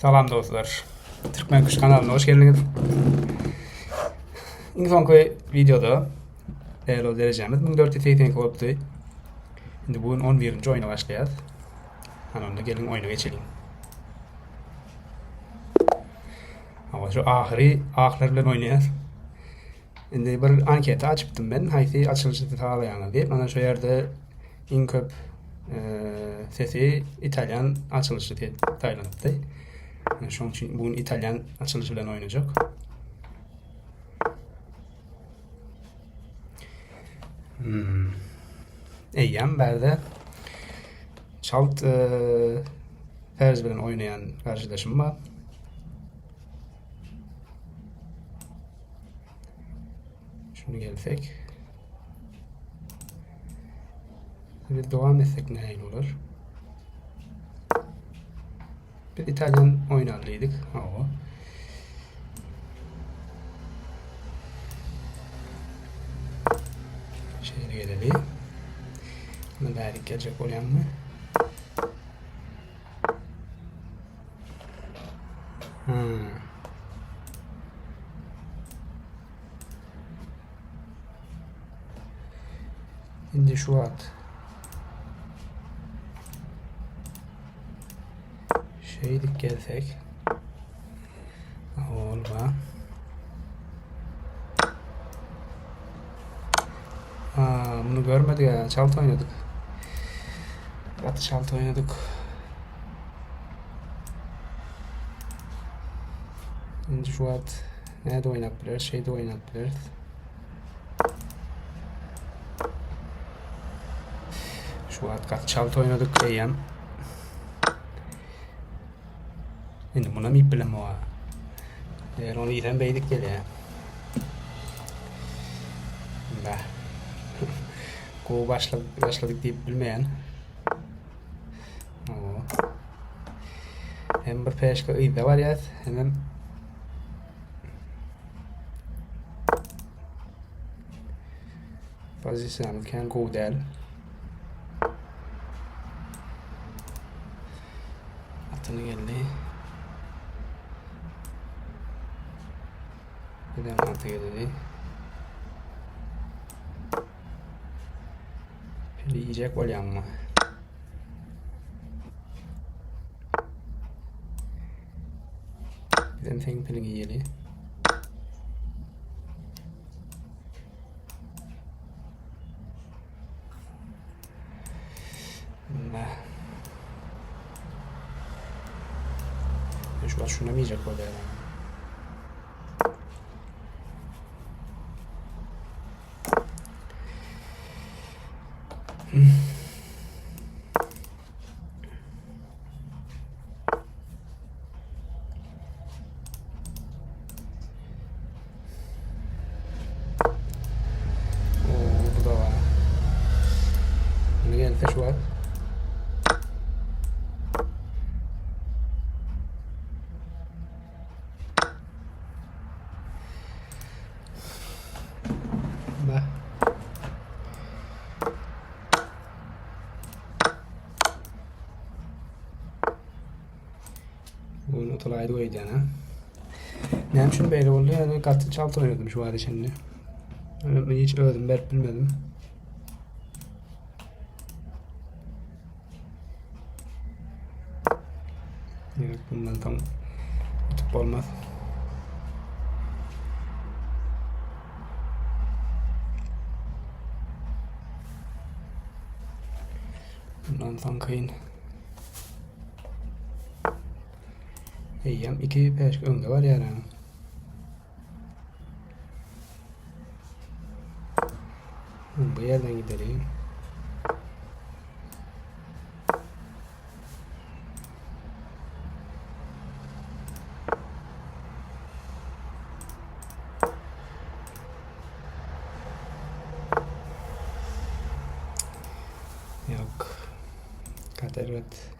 Salam dostlar. Türkmen Kuş kanalyna hoş geldiňiz. Iň soňky videoda elo derejemiz 1482 bolupdy. Indi bu gün 11-nji oýuna başlaýarys. Hany onda geliň oýuna geçeliň. Hawa şu ahyry ahlar bilen oýnaýas. Indi bir anketa açypdym men, haýsy açylyşy siz halaýaňyz diýip. Ana şu ýerde iň köp e, sesi italýan açylyşy saýlanypdy. Şonuň üçin bu gün italýan açylyşy bilen oýnajak. Hmm. Eýýäm bärde çalt e, ferz bilen oýnaýan garşydaşym bar. Şunu gelsek. Biz dowam etsek nähili bolar? Biz İtalyan oýnalıydyk. Hawa. Şeýle geleli. Buna bärik geljek bolýanmy? Hmm. Indi şu wagt şeýdip gelsek olba. Aa, bunu görmedik ya. Çalt oynadık. Gaty çalt oynadık. Indi şu wagt näde oýnap bileris? Şeýde oýnap bileris. Şu wagt gaty çalt oýnadyk eýýäm. Indi munam iýip bilemok. Eger ony iýsem beýdik gelýär. Bah. Gowy başladyk, başladyk diýip bilmeýän. Oo. Hem bir peşka yzda barýas, hemem pozisiýamyz kän gowy däl. Atyny geldi. Bizem atı geldi. Pili yiyecek bolýanmy? Bizem seň piliňi iýeli. Şu wagt şunam iýjek bolýar. Oo, bu da var. Bunu gelse şu var. Bah. Bunu otolaýdy öýdýän ha. Näme üçin beýle boldy? Ýani gaty çalt oýnadym şu wagta çenli. Men hiç özüm berip bilmedim. Evet, bundan tam tutup olmaz. Bundan soň kyn. Eýýäm iki peşk öňde barýar. Bu yerden gidelim. Yok. Kader evet.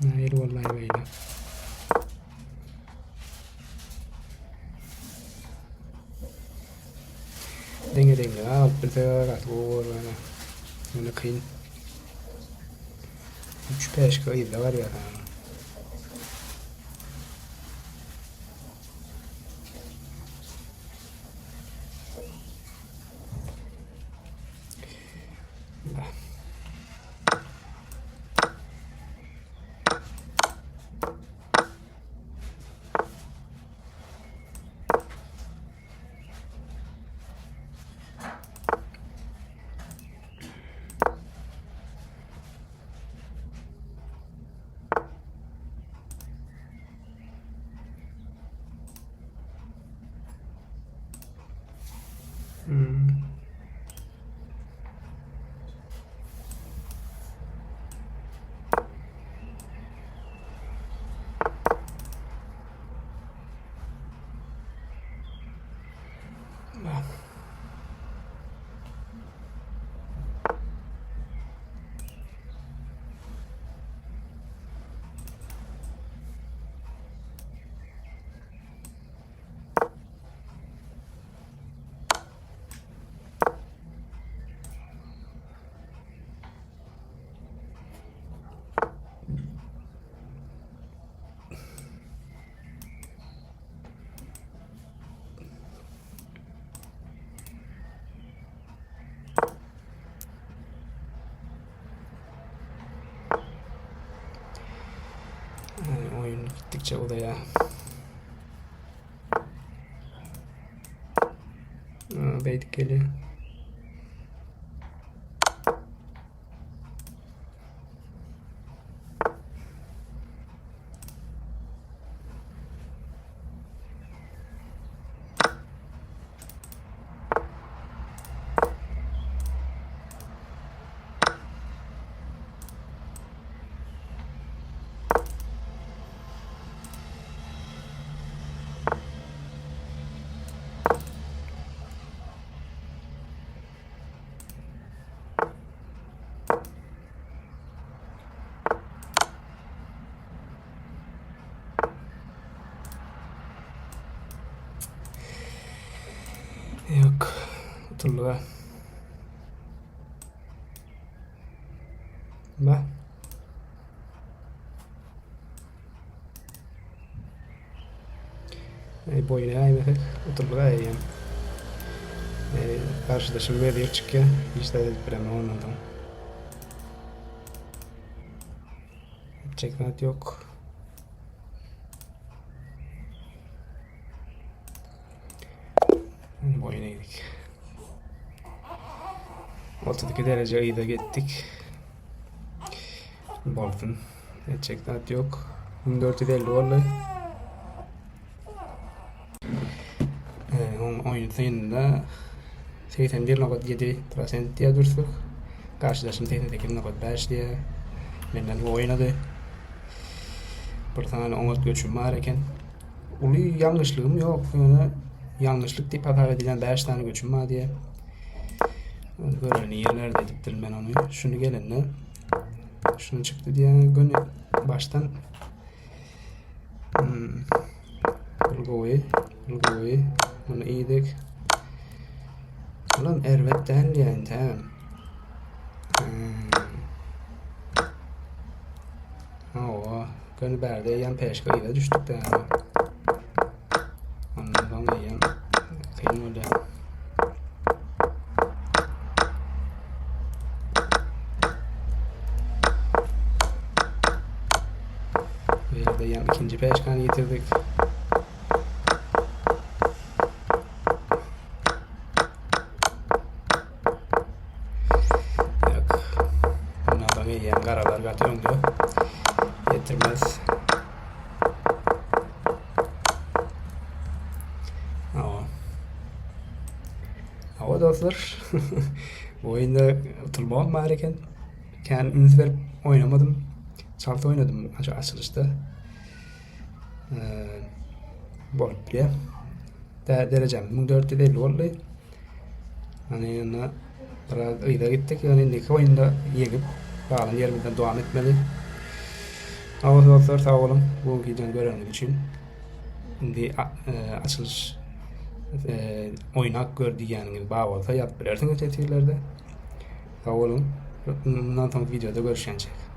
Nähili boldy beýle? Deňe deňlik alyp bilsek gaty gowy bolar ýöne. Ýöne kyn. 3 peşke yzda barýar. Hmm. Oýun gitdikçe uzaýar. Beýdip gelýär. Ýok, utuldyk-a. Ba. Ey boýun äýmesek utuldyk eýýäm. Ey garşydaşym wezir çykýar. Hiç zat edip bilemok ondan soň. Etjek zat ýok. Boýun egdik. 32 dereje yza gitdik. Bolsun. Etjek zat ýok. 1450 boldy. Ee, oň oýun synynda 81.7 prosent diýe dürsük. Garşydaşym 88.5 diýe. Menden gowy oýnady. Bir sany oňat göçüm bar eken. Uly ýalňyşlygym ýok, ýöne ýalňyşlyk diýip hasap edilýän 5 sany göçüm bar diýe. Göreni ýerlerde edipdir men ony. Şuny gelende şuny çykdy diýen göni başdan hmm, bul gowy, bul gowy. Muny iýdik. Bulam erbet däl diýen täm. Hmm. Hawa, göni bärde eýýäm peşge yza düşdük däli. Ondan soň eýýäm kyn bolýar. Bu ýerde eýýäm ikinji peşgany ýitirdik. Ýok. Bundan soň eýýäm garalar gaty öňde. Ýetirmez. Hawa. Hawa dostlar. Bu oýunda utulmagam bar eken. Kän üns berip oýnamadym. Çalt oýnadym açylyşda. Bolup bilýär. Derejem 1450 boldy. Hani ýöne biraz yza gitdik. Ýöne indiki oýunda ýeňip galan ýerimizden dowam etmeli. Hawa dostlar sag boluň bu wideony göreniňiz üçin. Indi açylyş oýnap gör diýýäniňiz bar bolsa ýazyp bilersiňiz teswirlerde. Sag boluň. Mundan soňky wideoda görüşýänçäk.